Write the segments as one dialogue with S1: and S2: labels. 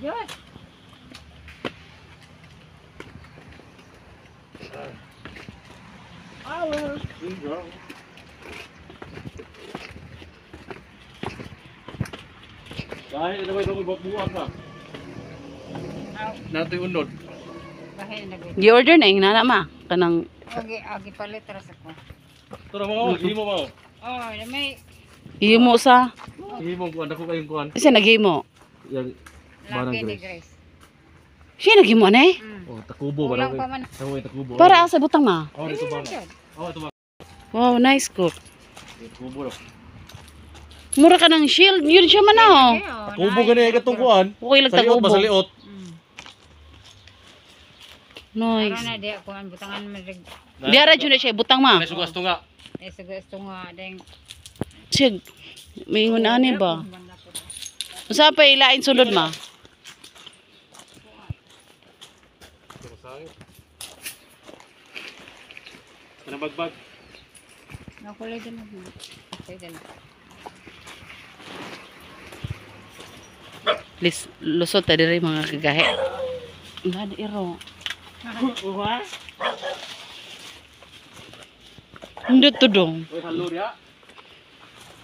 S1: Diyos.
S2: Dahil na ba itong buwak ka? Nato'y unod.
S1: Bahin na gud.
S3: Gi-order na ing nana ma kanang
S1: Agi agi palit ra sa ko.
S2: Tara mga himo mo.
S1: Oh, may
S3: himo sa
S2: Himo kuan ako kayong kuan.
S3: siya naghimo.
S2: Yang
S1: laki ni Grace.
S3: Siya naghimo na eh.
S2: Oh, takubo ba
S1: Kulang pa man.
S2: Takubo, takubo.
S3: Para asa butang ma.
S2: Oh, dito ba? Oh, ito ba?
S3: Wow, nice cook.
S2: Takubo ra.
S3: Mura ka ng shield. Yun siya man oh.
S2: Takubo gani katong kuan.
S3: Okay lang
S2: Sa liot ba
S3: tagubo.
S2: sa liot?
S3: Nice.
S1: Karon na di ako ang butangan man rig.
S3: Di ara jud na siya butang ma.
S2: May sugas tunga.
S1: Eh sa gusto nga deng.
S3: Siya may ingon ani ba? Usa pa ilain sulod ma.
S2: Kanang bagbag.
S1: Nakulay din ako. Okay din.
S3: Lis, lusot ta diri mga kagahe. Ngad iro.
S2: Uha.
S3: Hindi to dong.
S2: Oy, halo ya.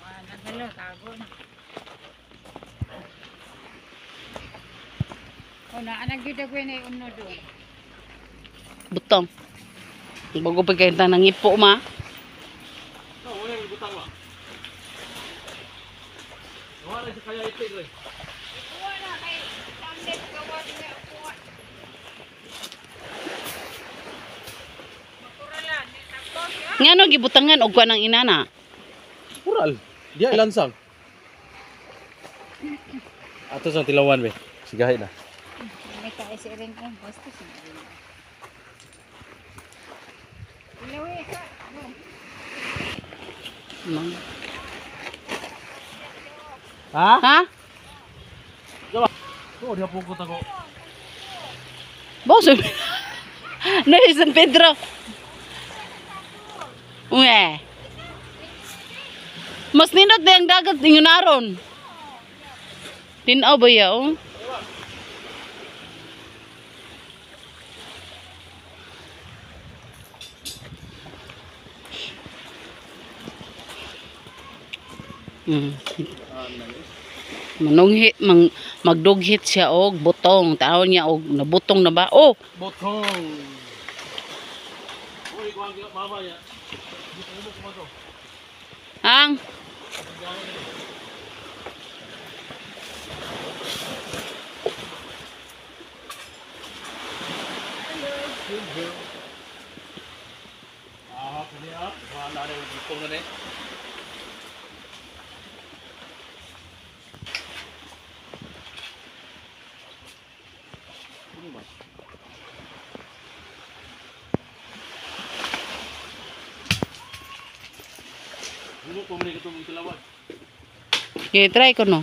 S1: Ah, nagalo tago na. Oh, na anak gyud ako na uno do.
S3: Butang. Bago pa kayo nang ipo ma.
S2: Oh, wala yung butang ba? Wala sa kaya itik oy.
S1: Wala kay samdet gawa niya kuha. Makuralan ni tapos ya.
S3: Ngano gibutangan og kuan ang inana?
S2: Pural. Diya ilansang. Ato sa tilawan be. Sigahi na.
S1: May tae si Ring oh, basta si Ring. Ilawi ka. Go.
S3: Mang.
S2: Ha?
S3: Ha?
S2: Oh, diha pukot ako.
S3: Boss. No, San Pedro. Uwe. Mas nindot na ang dagat ninyo naron. Tinaw ba ya, oh? Manunghit, mang, magdughit siya og butong. Taon niya og nabutong na ba? Oh,
S2: Botong. Uy, kuan ka mama ya. Dito mo kumato.
S3: ang
S2: Ah, kani ah. Wala na yung butong na ni. Ano ba? Ano pa man itong tilawan?
S3: Okay, try ko no.